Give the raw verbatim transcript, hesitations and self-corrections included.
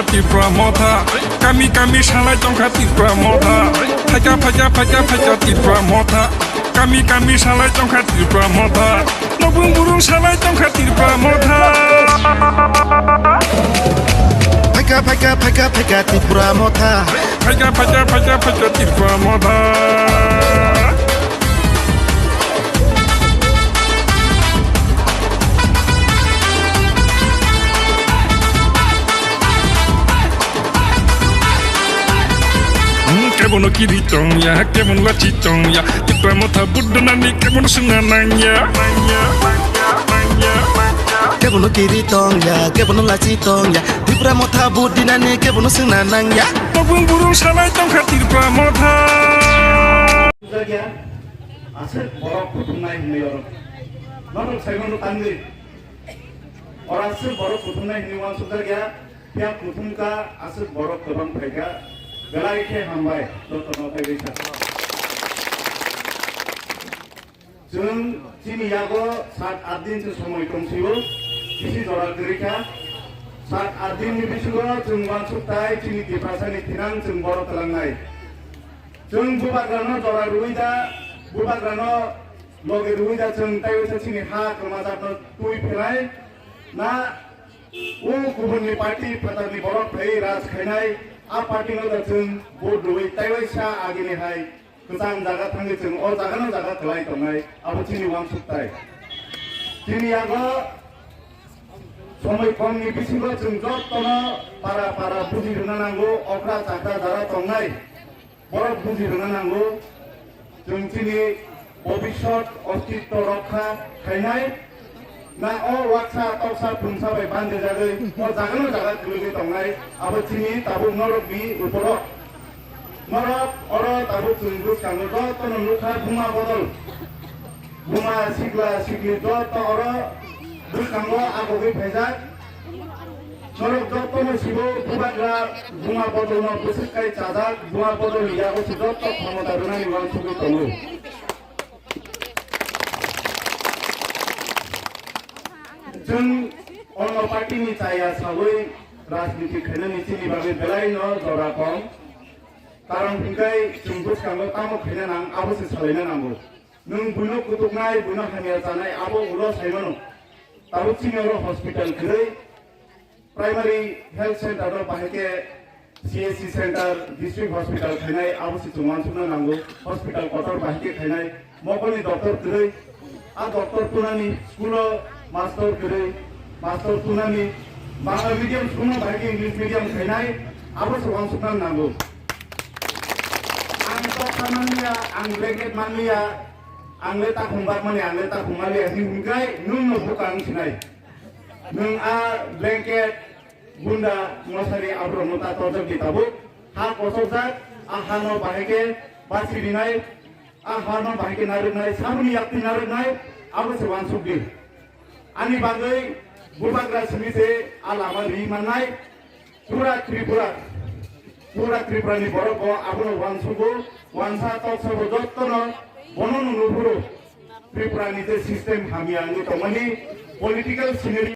Tripura motha, kami kami salai tongkha Tripura motha. Phaikha, phaikha, phaikha, phaikha Tripura motha, kami kami salai tongkha Tripura motha. Nokbung burung salai tongkha Tripura motha. Phaikha, phaikha, phaikha, phaikha Tripura motha. Phaikha, phaikha, phaikha, phaikha Tripura motha. Hmm, kebono kiri tongya, kebono lachi tongya, Tripura motha budonani kebono sungna nangya. Kebono kiri tongya, kebono lachi tongya, Tripura motha budinani kebono sungna nangya. Nokbung burung salai tongkha Tripura motha. Aswk borok kuthumnai hinwi oro. Norok saimano tangwi. Oro aswk borok kuthumnai hinwi uansukjakya. Phiya kuthumkha aswk borok kwbang phaikha. Belai khe hambai jotono taiwi sa. Chwng chini yago sat at din se somoi tongsiwo. Bisi jora kwrwikha. Sat at din ni bisingo chwng uansukthai chini Tiprasani thinang chwng borok twlangnai. Chwng bubagrano jora rwui da, bubagrano loge rwui da chwng taiwi sa chini ha kwmajak no twi phelai na o kubun ni party phatar ni borok phai raj khainai a party no da chwng vote rwui taiwi sa agini hai kwchang jaga thangwi chwng o jaga no jaga kwlai tongnai abo chini uansuk tai. Chini yago somoi kom ni bisingo chwng jotto no para para buji rwna nango okra chakra jara tongnai. Borok buji rwna nango, chwng chini bobisot ostitto rokha khainai na o waksa toksa phungsa bai bandejagwi o jagano jaga kwlwgwi tongnai, abo chini tabuk norokni uporo. Norok oro tabuk chwng bwskango jotono nukha buma bodol. Buma sikla sikli joto oro bwskango agogwi phaijak. Norok jotono sibo bubagra buma bodolno bwswk kai chajak, buma bodolni yago se joto khomota rwnani uansugwi tongo. Chwng ono party ni chaya sawi rajniti khainani chini bagwi belai no jora kong. Karon hwnkhe chwng bwskango tamo khaina nang abo se salaina nango. Nwng buino kutuknai, buino hamya chanai, abo ulo saimano. Tabuk chini oro hospital kwrwi, primary health center no bahai khe C H C center, district hospital khainai, abo se chwng uansukna nango. Hospital kotor bahai khe khainai, mokolni doctor kwrwi, a doctor tunani, school o master kwrwi, master tunani, Bangla medium school no bahai khe English medium khainai, abo se uansukna nango. Ang toksa manliya, ang blanket manliya, ang le takhum bakmani, ang le takhum manliya, hinwi hwnkhai nwng no bukang sinai. Nwng a blanket, gunda, mosari, aborok no ta torjak di tabuk. Ha kosokjak, a ha no bahai khe basi rinai, a ha no bahai khe narwknai, saboni yakti narwknai, abo se uansuk di. Ani bagwi bubagra simi se a lama ri mannai. Pura Tripura, pura Tripura ni borok bo abono uansugo, uansa toksa bo jottono bono no nuphuru. Tripura ni je system hamya wngwi tongmani political scenario